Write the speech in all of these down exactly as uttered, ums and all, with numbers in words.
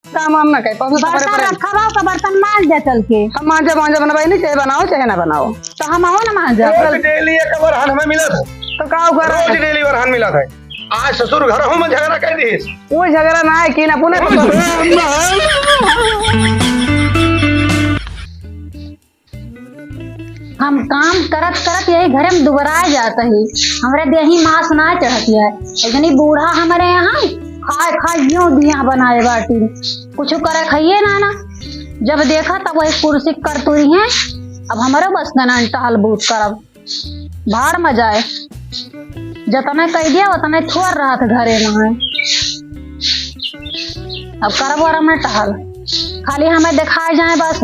काम वाम ना करे, पहले तो बर्तन करे पड़े। रखा बा, ओका बर्तन मांज दे चल के। हम मांजा, मांजा बनवाई नहीं, चाहे बनाओ, चाहे ना बनाओ। तो हम आओ ना मांजा। रोज डेली एक बार हन हमें मिलत है। तो का ओकर रोज डेली बार हन मिलत है। आज ससुर घर हूँ मैं झगड़ा कर दी। वो झगड़ा ना है कि ना पुनः हम काम करत करत यही घरे में दुबराए जात ही। हमरे देही मांस ना चढ़त है। इतनी बूढ़ा हमरे यहाँ खाए खाए यूं दिया बनाए बाटी, कुछ करे खाइए ना ना। जब देखा तब वही कुर्सी करतुरी हैं। अब हमरो बस का ना टहल बूट करब, भाड़ में जाए। जतने कह दिया उतने थोर रहत घरे में है। अब करब और हमें टहल, खाली हमें दिखाए जाए बस।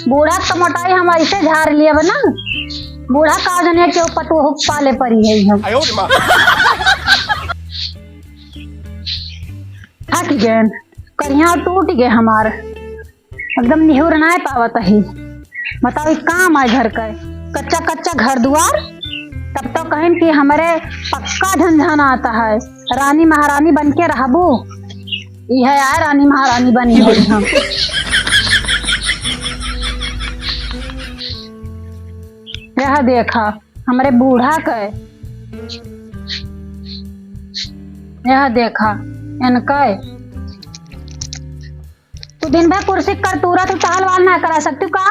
बूढ़ा के तो मोटाई हम ऐसे झाड़ लिए ना, बूढ़ा का जने के ऊपर तो हुक पाले पड़ी है हम। थक गए, करिया टूट गए हमार। एकदम निहुर नाय पावत ही। बताओ, ई काम आय घर का, कच्चा कच्चा घर दुआर। तब तो कहिन कि हमरे पक्का झनझनात है, रानी महारानी बन के रहबू। ई है आय रानी महारानी बनी है हम। यह देखा हमरे बूढ़ा के, यह देखा इनका। तू दिन भर कुर्सी कर तूरा, तू टहल वाल ना करा सकती का?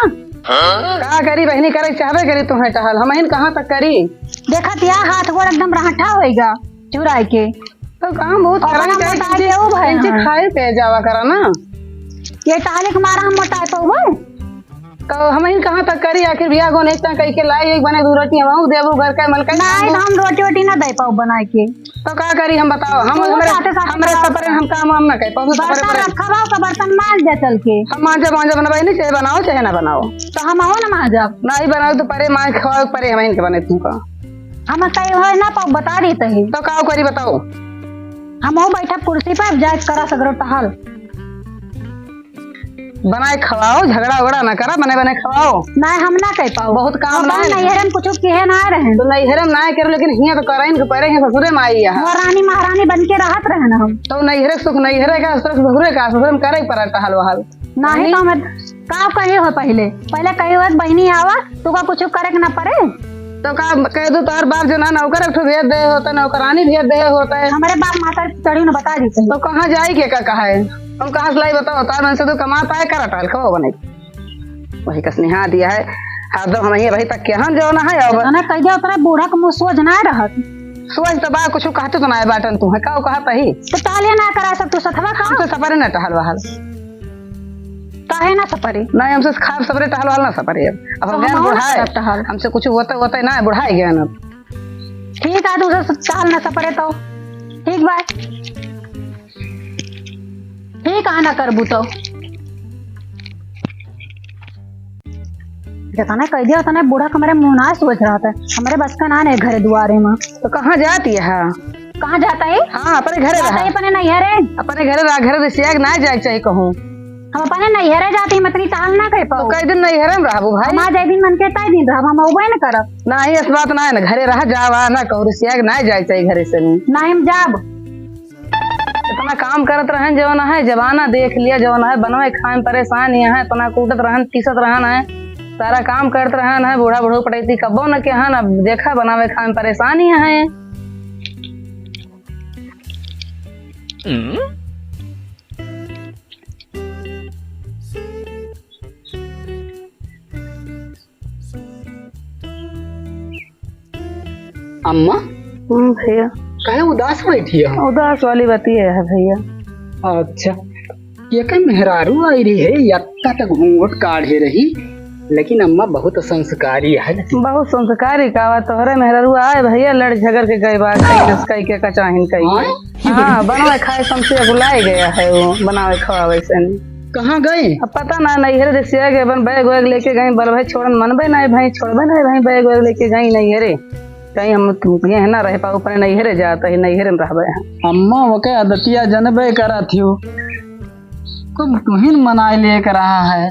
का करी बहिनी, करे चाहबे करी तुम्हें टहल, हम हिन कहाँ तक करी? देखत या हाथ गोड़ एकदम रहठा होइगा चुराई के। तो काम बहुत अपन करन हम चाहे मोटाई किंची, के ऊ भाई किंची हैं। खाए पे जावा करा ना। ये टहले के मारा हम मोटाई पउबे? तो हम हिन कहाँ तक करी, आखिर बियाह गोन एक तक कई के लाई, एक बने दू रोटी हम देबू घर का मन का नहीं, तो हम रोटी वोटी ना दे पाऊ बनाए के। तो का करी हम बताओ, हम तू हमरे, साथे साथे हमरे खाओ। सपरे हम काम वाम ना कर पाऊ, सपरे बर्तन परे। रखा बा, ओका बर्तन मांज दे चल के। हम मांजा मांजा बनवाई नहीं, चाहे बनाओ चाहे ना बनाओ। तो हम आओ ना मांजा। नहीं बनाओ तो परे मांज खवाओ, परे हम इनके बने तुमका। हम कहीं होए ना पाऊ, बता दी तही। तो का करी बताओ। हम हो बैठा कुर्सी पर, जाए करा सगरो टहल। बनाए खवाओ, झगड़ा उगड़ा ना करा, बने बने खवाओ। नहीं, हम ना कह पाओ। बहुत काम ना है। नैहरे में कुछ किहे ना रहे। तो नैहरे में ना करो, लेकिन हियां तो करे, इनके परे हियां ससुरे में आई है। वो रानी महारानी बन के रहत रहे ना हम। तो नैहरे सुख नैहरे का, ससुरे सुख ससुरे का, ससुरे में करे पड़ा टहल वहल। नहीं नहीं। तो हम का कहे हो पहले, पहले कहे हो बहिनी आवा, तू का कुछ करे के ना पड़े। तो का कह दू, तोहर बाप जो ना नौकर एक ठो भेज दे होता, नौकरानी भेज दे होता है। हमारे बाप माता चढ़ी ना बता देते हैं। तो कहाँ जाई के का कहा है? हम कहाँ से लाई बताओ? तार मन से तो कमाता है, करा टाल खाओ बने। वही कस निहा दिया है। हरदम हम ये वही तक के हम जो ना है अब। ना कह दिया उतना बूढ़ा के मुंह सोच ना रहत। सोच तो बा, कुछ कहते तो ना है बाटन तू है, का कहत ही? तो ताले ना करा सब तू सथवा का? हमसे सपरे ना टहल वहल। काहे ना सपरे? नहीं, हमसे खाब सपरे, टहल वहल ना सपरे। अब अब हम हम ज्ञान और बुढ़ाए। करब टहल। हमसे कुछ होते, होते ना, बुढ़ाए गए ना। ठीक है, तू उसे टहल ना सपरे तो। ठीक बा। ठीक है, ना करबू तो। जतने कह दिया, उतने बूढ़ा के हमरे मुंह ना सोच रहत है। हमरे बस का ना है घरे दुआरे में। तो कहाँ जाती है? कहाँ जाता है? हाँ, अपने घरे जाता रहा। है अपने नैहरे। अपने घरे रहा, घरे रिसिया के ना जाए के चाही कहूँ। हम अपने नैहरे जाती, हम इतनी टहल ना कर तो पाओ। कई दिन नैहरे में रहबू भाई? हम आज एक दिन मन के तय दिन रहब, हम अउबे न करब। ना, इस बात ना है ना, घरे रहा, जावा ना कहूँ, रिसिया के ना जाए के चाही घरे से नहीं। ना, हम जाब। इतना काम करत रहन जवन है, जमाना देख लिया जवन है, बनवे खाए में परेशान यहाँ है, इतना कूटत रहन, पीसत रहन है, सारा काम करत रहन है, बूढ़ा बूढ़ा पटैती कब्बो न के हन, अब देखा बनावे खाए में परेशान यहाँ है। अम्मा? हम्म, भैया। काहे उदास बैठी है? उदास वाली बात ये है, भैया। अच्छा, ये कई मेहरारू आई रही है, यत्ता तक घूंघट काढ़े रही, लेकिन अम्मा बहुत संस्कारी है। बहुत संस्कारी का बा, तोहरे मेहरारू आए भैया, लड़ झगड़ के गए बा, कई नस कई के कचाहिन कई के। हाँ? हाँ, बनावे खाए से हमसे अगुलाए गया है वो, बनावे खवावे से। कहाँ गए? अब पता ना, नैहरे रिसिया गए बन, बैग वैग लेके गई, बल भाई छोड़न मन बे ना भाई, छोड़बे ना भाई, बैग वैग लेके गई नैहरे। कहीं हम तुम ये है ना रह पाओ, अपने नैहरे जात ही, नैहरे में रहबे हैं। अम्मा ओके आदतिया जनबे करा थियो, खूब तुहिन मनाए लेके रहा है।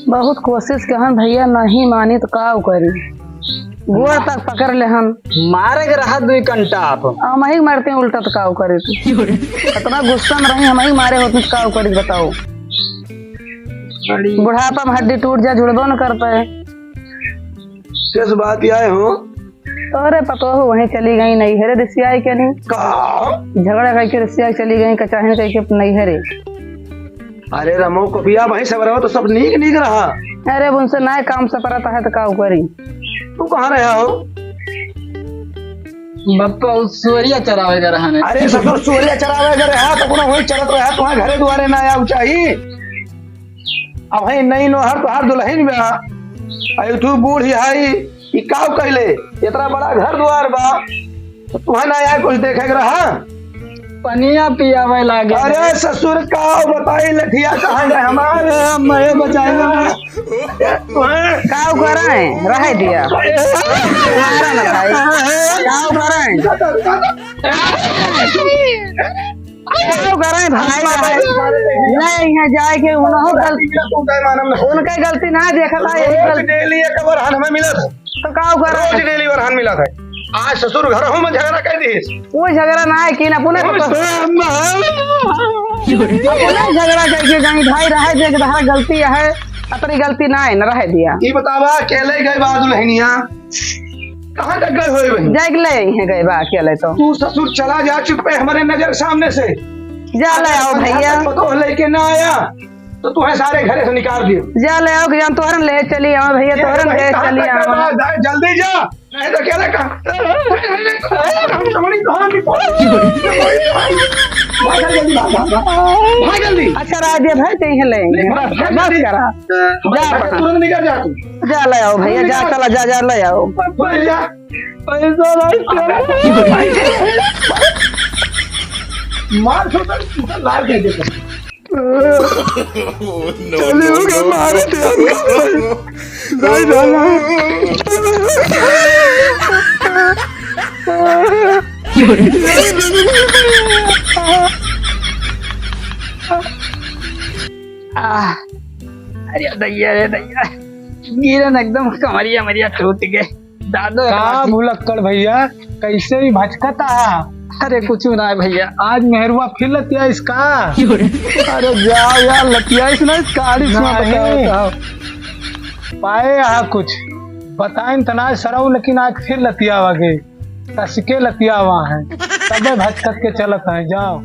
बहुत कोशिश कहन भैया, नहीं मानी तो का करी। गोड़ तक पकड़ लेहन। मारे के रहा दुई कंटा आप। हमही मरते उल्टा तो काऊ करे तू। इतना गुस्सा में रही, हमही मारे होते तो काऊ करे बताओ। बड़ी बुढ़ापा में हड्डी टूट जा, जुड़बो न कर पाए। किस बात आए हो? अरे पतोह वहीं चली गई नैहरे रिसियाई के नहीं। का? झगड़ा करके रिसियाई चली गई, कचाहिन करके नैहरे। अरे रमो कपिया भाई सब रहो तो सब नीक नीक रहा। अरे अब उनसे ना काम सपरत है तो का करी? तू कहाँ रहा हो? बप्पा उ सुअरिया चरावे का रहा ने। अरे ससुर सुअरिया चरावे का रहा तो कोनो वही चरत रहा, तुम्हारे घरे दुआरे ना आऊ चाही। अब है नई नोहर तोहार दुल्हन बा। आई तू बूढ़ी हाई, ई काव कहले? इतना बड़ा घर द्वार बा, तो तुहे ना आया कुछ देखे के रहा? पनिया पियावे लागे। अरे ससुर, काव बताई लठिया कहाँ गए हमारे? अरे, मैं बचाएगा। तुहे काव करा है? रहे दिया। मारा ना भाई। काव करा है? काव करा है भाई? रहे। नहीं, यहाँ जाए के उन्हों गलती, उनका गलती ना देखा था, यही रोज गलती। डेली एक बार हन में मिला था। तो का कर रोज डेली बरहन मिला था। आज ससुर घर हूँ मैं झगड़ा कर दी। वो झगड़ा ना है कि ना अपने अपने झगड़ा करके गई भाई, रहे दे, तहरा गलती है, अपनी गलती ना है, न रहे दिया। ई बतावा, अकेले गए बा दुल्हनिया, कहाँ तक गए होए बहन? जाग ले, इहे गए बा अकेले तो। तू ससुर चला जा चुप पे हमारे नजर सामने से। जा ले आओ भैया। पतोह लेके ना आया, तो तुम्हें सारे घरे से निकाल दियो। जा ले आओ, कि जान तोहरन ले चली आओ भैया, ये तोहरन भाई, ले कहाँ चली तक आओ। जा-, जा-, जल्दी जा, नहीं तो क्या लगा? हम समझ नहीं, कहाँ की पहुंच? भाग जल्दी, भाग, भाग, भाग। भाग जल्दी। अच्छा, राजे भाई, ते ही ले। नहीं, भाग, भाग बस जल्दी। करा। हमारे जा घर से पकड़। तुरंत निकल जा तू। जा ले आओ भैया, जा, निकल। चला, जा, जा, ले आओ। भैया। पैसा नहीं, मार छोटा, लाल कह देता। चलिए, ओके, मारे थे हमको। नहीं जाना। आह, अरे दैया रे दैया, गिरन एकदम कमरिया मरिया टूट गए। दादा का भुलक्कड़ भैया, कैसे ही भटकता है? अरे कुछ ना है भैया। आज मेहरुआ फिर लतिया इसका। अरे जाओ यार, लतिया इस ना, इसका आड़ी सुना नहीं। बताओ, बताओ। पाए यहाँ कुछ बताइन तना सरऊ, लेकिन आज फिर लतिया आगे। कसके लतिया हुआ है, तबे भटकत के चलत है। जाओ।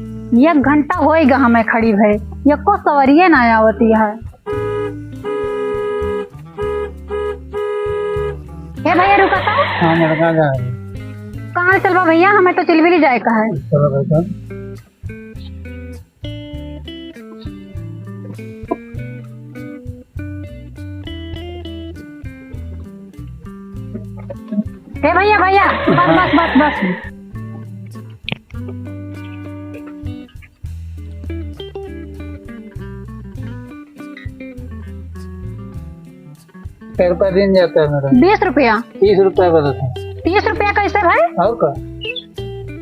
एक घंटा होइगा हमें खड़ी भए, एको सवरिये ना आवती है। ए भैया, रुका तो। हाँ, लड़का जा रहे। कहाँ चलबा भैया? हमें तो चिलबिली जाए का है। चलो बेटा। ए भैया, भैया, बस, बस, बस, बस। कै रुपया दिन जाता है मेरा? बीस रुपया। तीस रुपया बदलता है। तीस रुपया कैसे भाई? और का?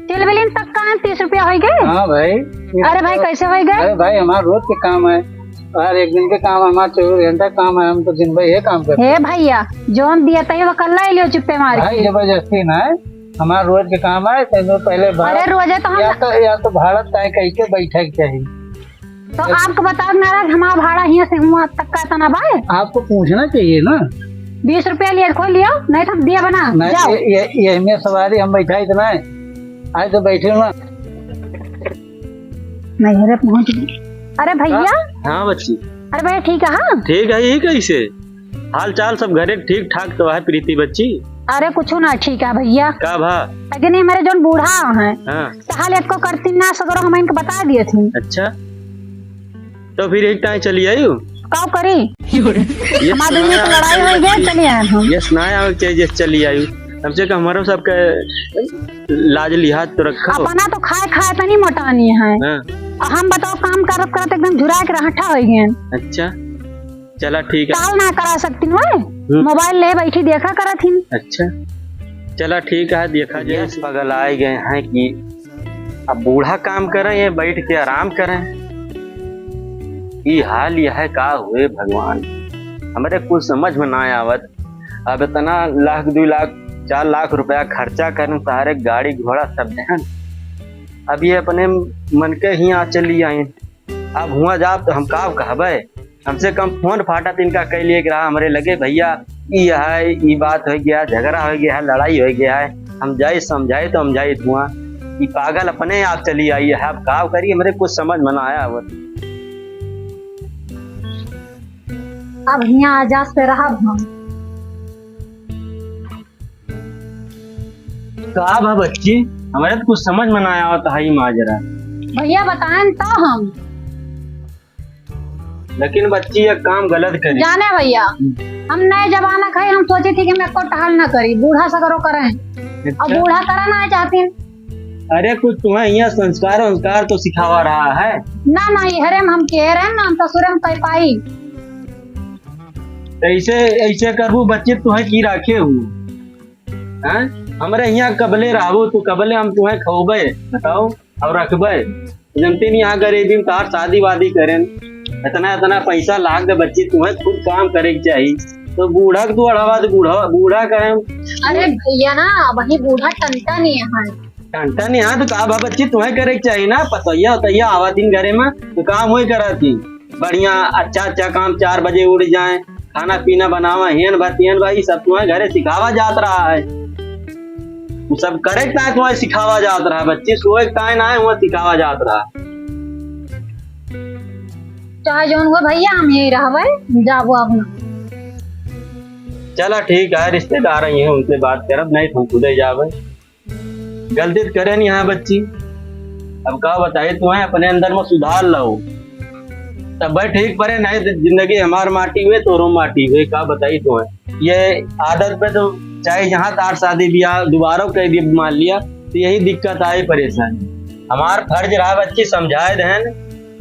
चिलबिलिन तक का है, तीस रुपया होइ गए? हाँ भाई। अरे भाई, कैसे होइ गए? अरे भाई, हमार रोज के काम है, हर एक दिन के काम है, हमार चौबीस घंटा काम है, हम तो दिन भर ये काम करते हैं। हे भैया, जौन दिया तही वो कल्ला ही लियो चुप्पे मार भाई, के। जबरदस्ती ना है, हमार रोज के काम है, तो पहले भाड़ा अरे रोजे तो हम या तो, या तो भाड़ा तय करके बैठे के चाहिए। तो आपको बताओ महाराज, हमारा भाड़ा हियाँ से हुआ तक का तना बा? आपको पूछना चाहिए ना। बीस रुपया लिए खोल लियो, नहीं तो हम दिया बना। नहीं, जाओ। ये, ये, ये हमें सवारी हम बैठा इतना है। आज तो बैठे ना। नहीं, अरे पहुँच गए। अरे भैया। हाँ, हाँ बच्ची। अरे भैया ठीक है? हाँ? ठीक है, ये कैसे? हाल चाल सब घरे ठीक ठाक तो है प्रीति बच्ची? अरे कुछ ना ठीक है भैया। का भा? अजनी हमारे जौन बूढ़ा है। हाँ। तो हाल एको करती ना सगरो हम इनके बता दिए थे। अच्छा, तो फिर एक टाइम चली आयु। का करी? ये हमारे दुनिया तो लड़ाई हो गई, चली आए हम। यस ना आवे के चाहिए, चली आयु। कम से कम हमारो सबके लाज लिहाज तो रखो। अपना तो खाए खाए तनी मोटानी है। हाँ। और हम बताओ काम करत करत एकदम झुरा के रहठा हो गए। अच्छा। चला ठीक है। काल ना करा सकती हूँ, हम्म। मोबाइल ले बैठी देखा करत ही। अच्छा, चला ठीक है, देखा जाए। पगल आए गए हैं कि अब बूढ़ा काम करें या बैठ के आराम करें। ई हाल यह है का हुए भगवान, हमरे कुछ समझ में ना आवत। अब इतना लाख दो लाख चार लाख रुपया खर्चा करेन, सारे गाड़ी घोड़ा सब देहन। अब ये अपने मन के हियाँ चली आइन। अब हुआँ जाब तो हम का कहबे? कम से कम फोन फाटा तिनका कइ लिए कि रहा हमरे लगे, "भइया, ई है, ई बात होइ गया, झगड़ा होइ गया है, लड़ाई होइ गया है।" हम जाई समझाई तो हम जाई हुआँ। ई पागल अपने आप चली आई है। अब का करी, हमरे कुछ समझ में ना आया आवत। अब हियाँ आजास पे रहब हम। का बा बच्ची, हमरे तो कुछ समझ में ना आवत है ई माजरा। भइया बताएन तो हम। लेकिन बच्ची, ये काम गलत करी। जाने भइया, हम्म। हम नए जमाना के हई, हम सोची थी कि हम एको टहल ना करी, बूढ़ा सगरो करें। अच्छा। अब बूढ़ा करा ना चाहतीन। अरे, कुछ तुम्हें यहाँ संस्कार वंस्कार तो सिखावा रहा है? ना, ना, इहरे में हम कह रहे हैं ना, हम ससुरे में कह पाई। ऐसे, ऐसे करबू बच्ची, तुम्हें की राखे हूँ, हैं? हमरे यहाँ कबले रहबू तू, कबले हम तुम्हें खौबे, बताओ, और रखबे? जनती नहीं, यहाँ गरीबी में तार शादी वादी करें, इतना, इतना पैसा लाग दे बच्ची, तुम्हें खुद काम करे के चाही। तो बूढ़ा के तू अढ़ावा, तो बूढ़ा, बूढ़ा करें। अरे भइया ना, वही बूढ़ा टंटा नहीं है। टंटा नहीं है तो का बा बच्ची, तुम्हें करे के चाही ना, पतोहिया उतैया आवा दिन घरे में, तो काम वही करा थी। बढ़िया अच्छा अच्छा काम, चार बजे उठ जाए, खाना पीना बनावा, हेन भा तेन भा, ई सब तुम्हें घरे सिखावा जात रहा है। उ सब करे के ताय तुम्हें सिखावा जात रहा है, बच्ची सोए के ताय ना है, वहाँ सिखावा जात रहा है। चाहे जौन हो भइया, हम यही रहबे, जाबो अब ना। चला ठीक है, रिश्तेदार आई हैं, उनसे बात करब, नहीं तो हम खुदे जाबे। गलती तो करे नहीं यहाँ बच्ची, अब का बताई तुम्हें, अपने अंदर में सुधार लाओ, तब भाई ठीक परे, नहीं तो जिंदगी हमार माटी हुए, तोरो माटी हुए, का बताई तुम्हें। ये आदत पे तो चाहे जहाँ तार शादी ब्याह दोबारा कर दिए, मान लिया, तो यही दिक्कत आई, परेशानी। हमार फर्ज रहा बच्ची, समझाए देहन,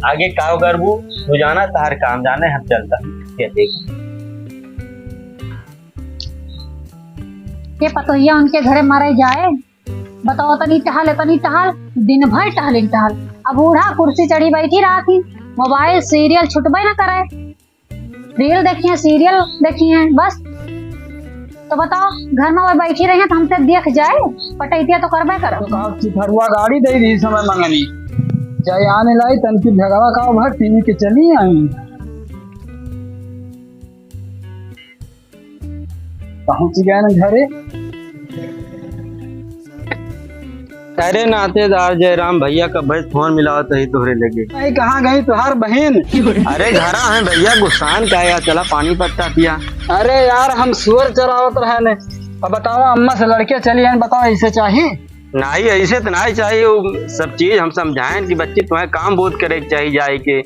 आगे का करबू, तू जाना, तार काम जाने, हम चलता। ये देख। ये पतोहिया उनके घरे मरे जाए, बताओ, तनी टहल, तनी टहल, दिन भर टहल, टहल। अब बूढ़ा कुर्सी चढ़ी बैठी रहत ही, मोबाइल सीरियल छुटबे न करे। रील देखिए, सीरियल देखिए, बस। तो बताओ, घर में वो बैठी रही है तो हमसे देख जाए, पटैतिया तो करबे करब। तो का चिथरुआ गाड़ी दे दी समय मंगनी, चाहे आने लाई तन की झगड़ा का भर टीवी के चली आई। पहुँच गए ना घरे। अरे नातेदार जयराम भइया, कब से फोन मिलावत ही तोहरे लगे। नहीं, कहाँ गई तुहार बहिन? अरे घरा है भइया, गुस्सान का यार, चला पानी पत्ता पिया। अरे यार, हम सुअर चरावत रहे ने। अब बताओ, अम्मा से लड़के चली हैं, बताओ ऐसे चाही? नाहीं, ऐसे तो नाहीं चाहिए। वो सब चीज हम समझाएन कि बच्ची तुम्हें काम बहुत करे के चाहिए जाए के,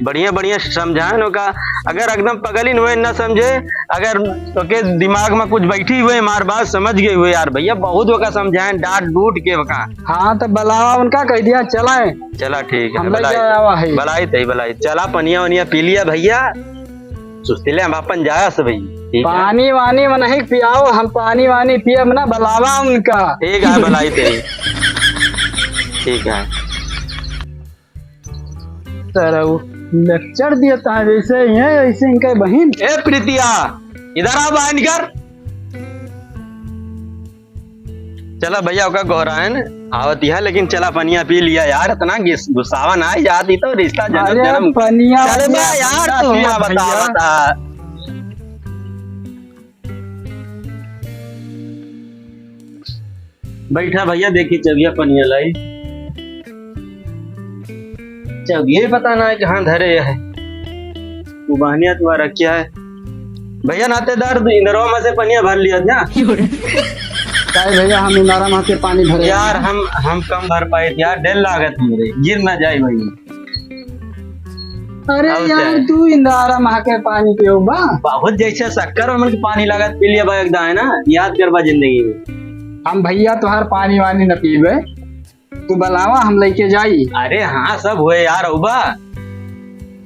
बढ़िया बढ़िया समझाएन ओका। अगर एकदम पगलिन हुए न समझे, अगर ओके दिमाग में कुछ बैठी हुए, हमार बात समझ गई हुए यार भइया, बहुत ओका समझाएन, डांट डूट के ओका। हाँ, तो बुलावा उनका, कह दिया चलाए। चला ठीक है, हम लग बुलाई जाए, आवा है। बुलाई तई, बुलाई। चला पनिया वनिया पी लिया भइया। सुस्ती ले, हम अपन जाया से भाई। ठीक है। पानी वानी में नहीं पियाओ, हम पानी वानी पियब ना, बुलावा उनका। ठीक है, बुलाई तई। ठीक है। तरह वो लेक्चर दिया था, जैसे ही है, ऐसे इनके बहिन। ए प्रीतिया, इधर आ, बाहर निकर। चला भइया, ओका गोरायन आवत ही है, लेकिन चला पनिया पी लिया यार, इतना गिस-, गुस्सावा ना आई जाती तो रिश्ता जन्म अरे जन्म। पनिया चल बे यार, पनिया तू पिया हुआ बता, भइया। बता। बैठा भइया, देखी चौगिया पनिया लाई। चौगिया पता ना है कहाँ धरे है। वो बहनिया तुम्हारा क्या है? भइया नातेदार, तू इंदरवा में से पनिया भर लिया था। काहे भइया, हम इंदरवा में से पानी भरे यार, हैं। हम, हम कम भर पाए थे यार, डर लागत हमरे, गिर ना जाए भाई। अरे और यार, क्या है? तू इंदरवा में के पानी पियो बा? बहुत जैसे शक्कर हमन के पानी लागत पी लिया बा, एकदम है ना, याद करबा जिंदगी में। हम भइया तोहार पानी वानी न पीबे। तू बुलावा, हम लेके जाई। अरे हाँ, सब हुए यार, अउबा।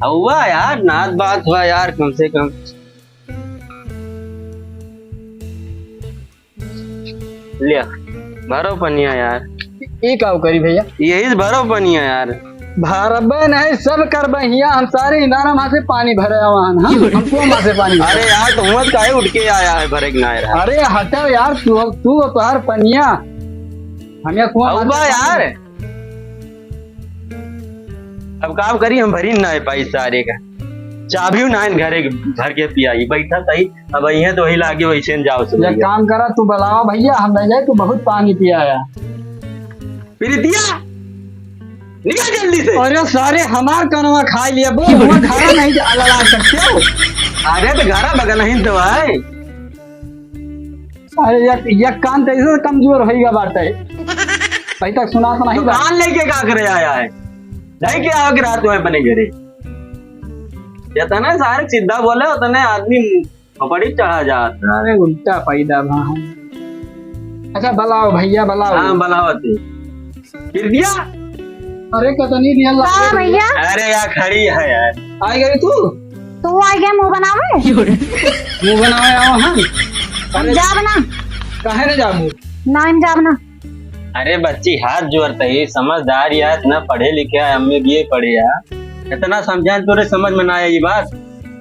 अउबा यार, नात बात हुआ यार, कम से कम। लिया, भरो पनिया यार। ई का करी भइया? यही से भरो पनिया यार। भरबे नहीं, सब करबे हिया। हम सारे इनारा माँ से पानी भरे आवा हन, हाँ? हमको माँ से पानी भरे। अरे यार, तुम मत काहे उठ के आया है, भरे के ना रहा। अरे हटो यार, तू, तू और तोहार पनिया। हम या कुआं मार अउबा के यार। अब काम करी, हम भरी ना है पाई सारे का। चाबियो ना है घरे के, भर के पियाई। बैठा तई, अब इहे तो वही लागे, वैसे न जाओ से एक भैया। काम करा, तू बुलावा भैया, हम नहीं जाए, तू बहुत पानी पियाया। प्रीतिया, निकल जल्दी से। अरे सारे हमार कनवा खाई लिया, बोल, हुआ घरा नहीं जा, लड़ा सकते हो। अरे तो घरा बगल नहीं तो है। अरे एक, एक कान तो ऐसे कमजोर होइगा बाटे। अभी तक सुनात नहीं तो बा। कान लेके का करे आया है? नहीं के आके रात में अपने घरे। जितना सारे सीधा बोले उतने आदमी पपड़ी चढ़ा जात। अरे उल्टा पैदा भा हम। अच्छा बुलाओ भैया, बुलाओ। हाँ, बुलाओ तू। प्रीतिया। अरे कतनी दिया का लागे भैया? अरे यार, खड़ी है यार। आ गई तू? तू आ गया मुंह बनावे? मुंह बनावे आओ हम। हम अरे जाब ना। काहे न जाबू? ना, हम जाब ना। अरे बच्ची, हाथ जोड़ते ही, समझदार या, इतना पढ़े लिखे है, एम ए बी ए पढ़े है, इतना समझा तोरे समझ में ना आई बात।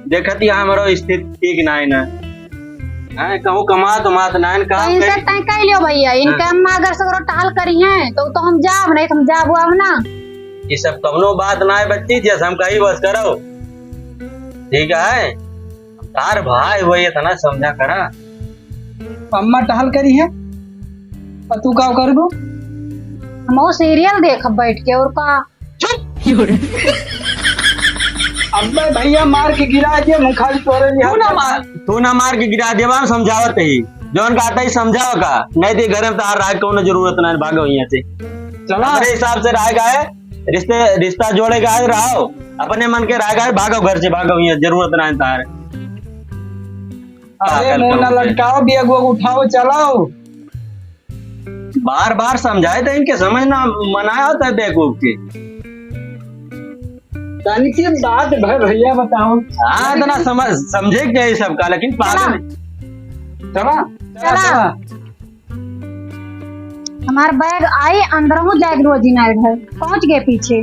देखत ही हमारो स्थिति ठीक ना है ना। हैं, कहूँ कमात उमात ना है, तो काम इनसे करी। तय कह लियो भैया, इनके हाँ। अम्मा अगर सगरो टहल करी हैं, तो, तो हम जाब नहीं, तो हम जाब अब ना। ये सब कौनो बात ना है बच्ची, जैसे हम कही बस करो, ठीक है? तार भाई वो इतना समझा करा। अम्मा टहल करी है, और तू का करबो? हम वो सीरियल देखब बैठ के, और का? चुप! अबे भैया मार के गिरा दिया, मुँह खाली तोरे लिहा। तू ना मार, तू ना मार के गिरा दिया, हम समझावत ही। जौन कहता ही समझाओ का, नहीं तो घर में तार रहा कौनो जरूरत ना है, भागो यहाँ से। चला। हमारे हिसाब से रहा का है, रिश्ते, रिश्ता जोड़े का है, रहो। अपने मन के रहा का है, भागो घर से, भागो यहाँ, जरूरत ना है तार। अरे पागल मुंह ना कहूँ के। लटकाओ, बैग वैग उठाओ, चलाओ। बार बार समझाए तो इनके समझ ना मनाया होता है बेवकूफ के। तनिक बात भर भैया बताओ। हाँ, इतना समझ, समझे के चाहिए सबका, लेकिन पागल। चला। चला। चला। चला। हमार बैग आई, अंदर हूँ जाए रोजी नाइट है, पहुँच गए पीछे।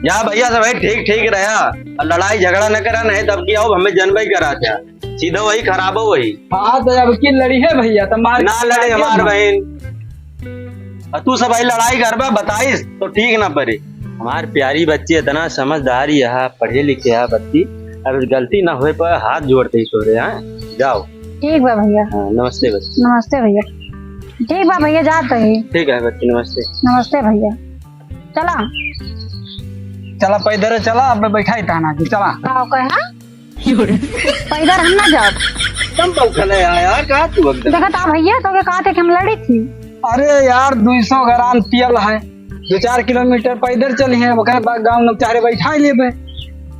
जा भैया, सब है ठीक ठीक रहा, और लड़ाई झगड़ा न करा, नहीं तब की आओ हमें जनबई करा था, सीधा वही खराब हो वही। हाँ, तो अब की लड़ी है भैया, तो मार ना लड़े मार हमार बहन। बहन, और तू सब भाई लड़ाई करबा बताइस तो ठीक ना पड़े। हमार प्यारी बच्ची इतना समझदार यहाँ, पढ़े लिखे है बच्ची, अब गलती ना होए पर हाथ जोड़ते ही तोरे, हाँ, जाओ। ठीक बा भैया। हाँ, नमस्ते बच्ची। नमस्ते भैया। ठीक बा भैया, जात ही। ठीक है बच्ची, नमस्ते। नमस्ते भैया। चला। चला पैदर चला, अब बैठा ही ताना की, चला। का कहे, हाँ? पैदर हम ना जाब। तुम बौखल है यार, कहाँ तू एकदम? देखा था भैया, तो के कहा थे कि हम लड़ी थी। अरे यार, दो सौ ग्राम तेल है, दो चार किलोमीटर पैदर चली है, ओकरे बाद गाँव में चारे बैठा लेबे।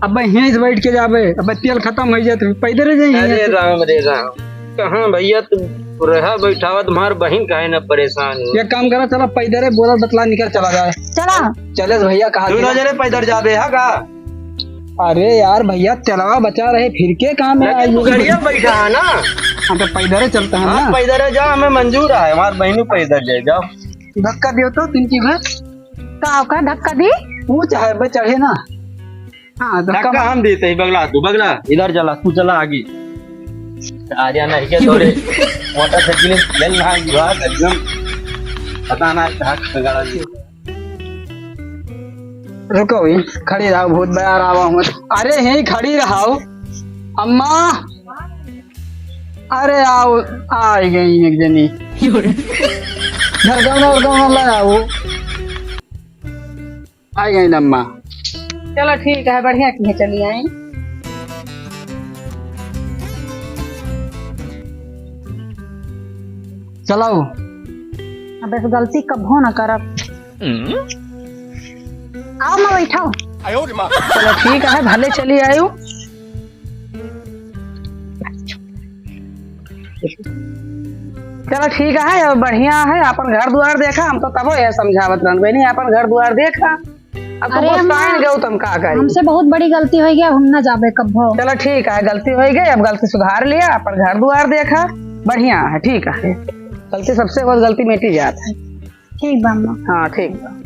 अब यहीं से बैठ के जाबे, अब तेल खत्म हो जाए तो पैदर ही जाइए। अरे राम रे राम, कहाँ भैया तू रहा बैठावा, तुम्हार बहिन काहे ना परेशान हो? एक काम करा, चला पैदर है, बोला बतला निकल चला जाए। चला। चले भैया, कहा दोनों जने पैदर जाबे है का? अरे यार भैया, तेलवा बचा रहे, फिर के काम है? लेकिन तू गाड़िया बैठा है ना। हाँ, तो पैदर ही चलता है हाँ, ना। पैदर है, जा, हमें मंजूर है, हमार बहनू पैदर जाए, जाओ। धक्का दियो तो तिनकी भर। का, का धक्का दी? वो चाहे बे चढ़े ना। हाँ, धक्का धक्का मार। हम देते ही, बगला तू, बगला, इधर चला, तू चला आगे। आ जाना है क्या तोरे? मोटरसाइकिल में तेल ना गिरा, एकदम पता ना कहाँ खंगाला जी। रुको भी, खड़ी रहो, बहुत बयार आवा हूँ। अरे, यहीं खड़ी रहो, अम्मा। अरे आओ, आ ही गई एक जनी। घर गाँव और गाँव वाला आओ। आ गई अम्मा। चलो ठीक है, बढ़िया की है, चली आई। चलाओ। अब ऐसे गलती कबो ना करब। आओ माँ, बैठाओ। चलो ठीक है, भले चली आयु। चलो ठीक है, अब बढ़िया है, अपन घर दुआर देखा। हम तो तबो यह समझावत रहन बहनी, अपन घर दुआर देखा। अब अरे तुमको अम्मा, साइन गौ तुम का करी? हमसे बहुत बड़ी गलती हो गई, अब हम ना जाबे कब्बो। चलो ठीक है, गलती हो गई, अब गलती सुधार लिया, अपन घर दुआर देखा, बढ़िया है, ठीक है। गलती सबसे बहुत गलती मेटी जात है। ठीक बा अम्मा। हाँ, ठीक बा।